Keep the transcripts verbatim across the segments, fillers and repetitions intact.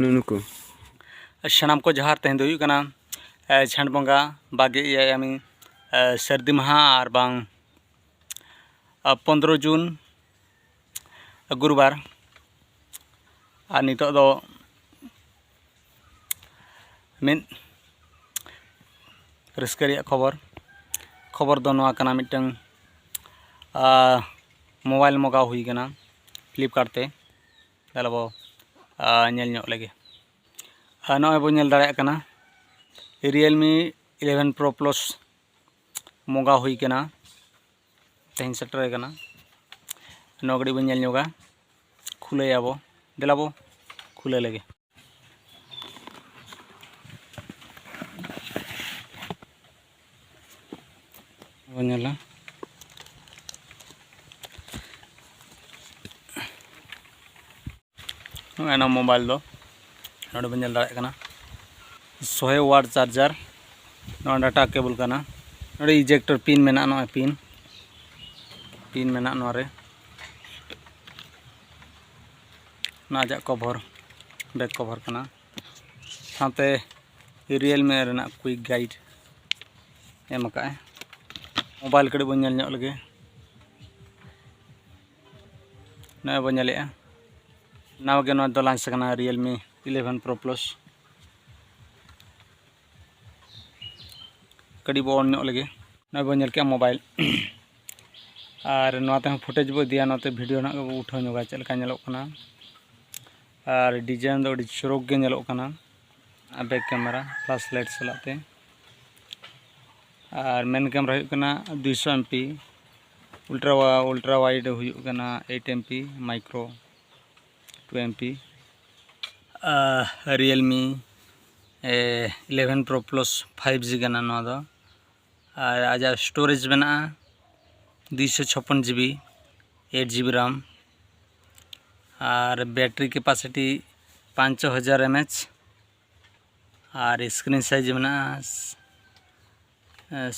ᱱᱩᱱᱩᱠᱩ᱾ ᱥᱟᱱᱟᱢ ᱠᱚ ᱡᱚᱦᱟᱨ᱾ ᱛᱮᱦᱮᱧ ᱫᱚ ᱦᱩᱭᱩᱜ ᱠᱟᱱᱟ, ᱮ, ᱡᱷᱮᱸᱴ ᱵᱚᱸᱜᱟ ᱵᱟᱨ ᱜᱮᱞ ᱮᱭᱟᱭ ᱟᱢᱤ, ᱮ, ᱥᱟᱹᱨᱫᱤ ᱢᱟᱦᱟ, ᱟᱨ ᱵᱟᱝ, ᱟ, ᱯᱚᱱᱫᱽᱨᱚ ᱡᱩᱱ, ᱜᱩᱨᱩᱵᱟᱨ᱾ ᱟᱨ ᱱᱤᱛᱚᱜ ᱫᱚ ᱢᱤᱫ ᱨᱟᱹᱥᱠᱟᱹ ᱨᱮᱭᱟᱜ ᱠᱷᱚᱵᱚᱨ᱾ ᱠᱷᱚᱵᱚᱨ ᱫᱚ ᱱᱚᱣᱟ ᱠᱟᱱᱟ, ᱢᱤᱫᱴᱟᱝ, ᱟ, ᱢᱳᱵᱟᱭᱤᱞ ᱢᱚᱜᱟᱣ ᱦᱩᱭ ᱠᱟᱱᱟ Flipkart ᱛᱮ᱾ ᱛᱟᱦᱚᱞᱮ ᱵᱚ, ᱟ, ᱧᱮᱞ ᱧᱚᱜ ᱞᱮᱜᱮ᱾ ᱟᱨ ᱱᱚᱜᱼᱚᱭ ᱵᱚ ᱧᱮᱞ ᱫᱟᱲᱮᱭᱟᱜ ᱠᱟᱱᱟ, Realme eleven Pro Plus ᱢᱚᱜᱟᱣ ᱦᱩᱭ ᱠᱟᱱᱟ, ᱛᱮᱦᱮᱧ ᱥᱮᱴᱮᱨ ᱠᱟᱱᱟ᱾ ᱱᱚᱣᱟ ᱠᱟᱹᱴᱤᱡ ᱵᱚᱱ ᱧᱮᱞ ᱧᱚᱜᱟ, ᱠᱷᱩᱞᱟᱹᱭᱟᱵᱚ᱾ ᱫᱮᱞᱟ ᱵᱚ ᱠᱷᱩᱞᱟᱹ ᱞᱮᱜᱮ᱾ ᱵᱚᱱ ᱧᱮᱞᱟ᱾ ᱱᱚᱜᱼᱚᱭ ᱱᱚᱣᱟ ᱢᱳᱵᱟᱭᱤᱞ ᱫᱚ ᱱᱚᱰᱮ ᱵᱚᱱ ᱧᱮᱞ ᱫᱟᱲᱮᱭᱟᱜ ᱠᱟᱱᱟ, ᱥᱚᱭ ᱣᱟᱴ ᱪᱟᱨᱡᱟᱨ, ᱱᱚᱣᱟ ᱰᱟᱴᱟ ᱠᱮᱵᱚᱞ ᱠᱟᱱᱟ᱾ ᱱᱚᱰᱮ ᱤᱡᱮᱠᱴᱚᱨ ᱯᱤᱱ ᱢᱮᱱᱟᱜᱼᱟ, ᱱᱚᱜᱼᱚᱭ ᱯᱤᱱ, ᱯᱤᱱ ᱢᱮᱱᱟᱜᱼᱟ ᱱᱚᱣᱟ ᱨᱮ᱾ ᱱᱚᱣᱟ ᱟᱡᱟᱜ ᱠᱚᱵᱷᱚᱨ, ᱵᱮᱠ ᱠᱚᱵᱷᱚᱨ ᱠᱟᱱᱟ᱾ ᱥᱟᱶᱛᱮ Realme ᱨᱮᱱᱟᱜ quick guide ᱮᱢ ᱟᱠᱟᱫᱼᱟᱭ᱾ ᱢᱳᱵᱟᱭᱤᱞ ᱠᱟᱹᱴᱤᱡ ᱵᱚᱱ ᱧᱮᱞ ᱧᱚᱜ ᱞᱮᱜᱮ᱾ ᱱᱚᱜᱼᱚᱭ ᱵᱚᱱ ᱧᱮᱞᱮᱜᱼᱟ, ᱱᱟᱣᱟ ᱜᱮ ᱱᱚᱣᱟ ᱫᱚ ᱞᱟᱱᱪ ᱟᱠᱟᱱᱟ, Realme eleven Pro Plus᱾ ᱠᱟᱹᱴᱤᱡ ᱵᱚ ᱚᱱ ᱧᱚᱜ ᱞᱮᱜᱮ᱾ ᱱᱚᱜᱼᱚᱭ ᱵᱚᱱ ᱧᱮᱞ ᱠᱮᱜᱼᱟ ᱢᱳᱵᱟᱭᱤᱞ, ᱟᱨ ᱱᱚᱣᱟ ᱛᱮᱦᱚᱸ ᱯᱷᱩᱴᱮᱡᱽ ᱵᱚ ᱤᱫᱤᱭᱟ, ᱱᱚᱛᱮ ᱵᱷᱤᱰᱤᱭᱳ ᱱᱟᱜ ᱵᱚ ᱩᱴᱷᱟᱹᱣ ᱧᱚᱜᱟ ᱪᱮᱫ ᱞᱮᱠᱟ ᱧᱮᱞᱚᱜ ᱠᱟᱱᱟ᱾ ᱟᱨ ᱰᱤᱡᱟᱭᱤᱱ ᱫᱚ ᱟᱹᱰᱤ ᱪᱚᱨᱚᱠ ᱜᱮ ᱧᱮᱞᱚᱜ ᱠᱟᱱᱟ, ᱵᱮᱠ ᱠᱮᱢᱮᱨᱟ ᱯᱷᱞᱟᱥ ᱞᱟᱭᱤᱴ ᱥᱟᱞᱟᱜ ᱛᱮ᱾ ᱟᱨ ᱢᱮᱱ ᱠᱮᱢᱮᱨᱟ ᱦᱩᱭᱩᱜ ᱠᱟᱱᱟ ᱫᱩᱭᱥᱚ MP, ᱟᱞᱴᱨᱟ, ᱟᱞᱴᱨᱟ ᱣᱟᱭᱤᱰ ᱦᱩᱭᱩᱜ ᱠᱟᱱᱟ eight MP, micro two MP᱾ ᱟᱨ Realme eleven Pro Plus five G ᱠᱟᱱᱟ ᱱᱚᱣᱟ ᱫᱚ᱾ ᱟᱨ ᱟᱡᱟᱜ ᱥᱴᱳᱨᱮᱡᱽ ᱢᱮᱱᱟᱜᱼᱟ ᱫᱩᱭᱥᱚ ᱪᱷᱚᱯᱯᱚᱱ GB, eight GB RAM, ᱟᱨ battery capacity ᱯᱟᱸᱪ ᱦᱟᱡᱟᱨ mAh, ᱟᱨ screen size ᱢᱮᱱᱟᱜᱼᱟ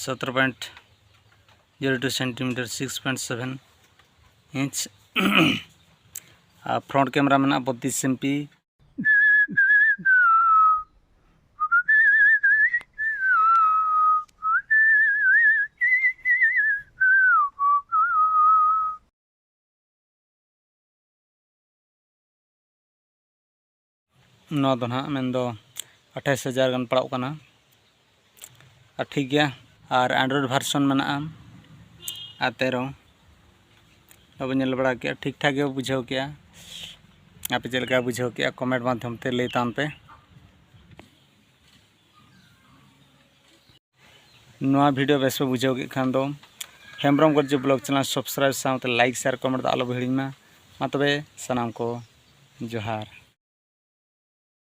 ᱥᱚᱛᱨᱚ point zero two centimeter, six point seven inch᱾ ᱟᱨ front camera ᱢᱮᱱᱟᱜᱼᱟ ᱵᱚᱛᱛᱨᱤᱥ MP᱾ ᱱᱚᱣᱟ ᱫᱚ ᱱᱟᱦᱟᱜ ᱢᱮᱱᱫᱚ ᱟᱴᱷᱟᱥ ᱦᱟᱡᱟᱨ ᱜᱟᱱ ᱯᱟᱲᱟᱜ ᱠᱟᱱᱟ᱾ ᱟᱨ ᱴᱷᱤᱠ ᱜᱮᱭᱟ, ᱟᱨ Android version ᱢᱮᱱᱟᱜᱼᱟ ᱟᱨ ᱛᱮᱨᱚ᱾ ᱟᱵᱚ ᱧᱮᱞ ᱵᱟᱲᱟ ᱠᱮᱜᱼᱟ, ᱴᱷᱤᱠ ᱴᱷᱟᱠ ᱜᱮ ᱵᱩᱡᱷᱟᱹᱣ ᱠᱮᱜᱼᱟ᱾ ᱟᱯᱮ ᱪᱮᱫ ᱞᱮᱠᱟ ᱵᱩᱡᱷᱟᱹᱣ ᱠᱮᱜᱼᱟ, comment ᱢᱟᱫᱽᱫᱷᱚᱢ ᱛᱮ ᱞᱟᱹᱭ ᱛᱟᱵᱚᱱ ᱯᱮ᱾ ᱱᱚᱣᱟ video ᱵᱮᱥ ᱯᱮ ᱵᱩᱡᱷᱟᱹᱣ ᱠᱮᱫ ᱠᱷᱟᱱ ᱫᱚ ᱦᱮᱢᱵᱨᱚᱢ ᱜᱚᱨᱡᱚ vlog channel subscribe ᱥᱟᱶᱛᱮ like, share, comment ᱫᱚ ᱟᱞᱚ ᱯᱮ ᱦᱤᱲᱤᱧ ᱢᱟ᱾ ᱢᱟ ᱛᱚᱵᱮ ᱥᱟᱱᱟᱢ ᱠᱚ ᱡᱚᱦᱟᱨ᱾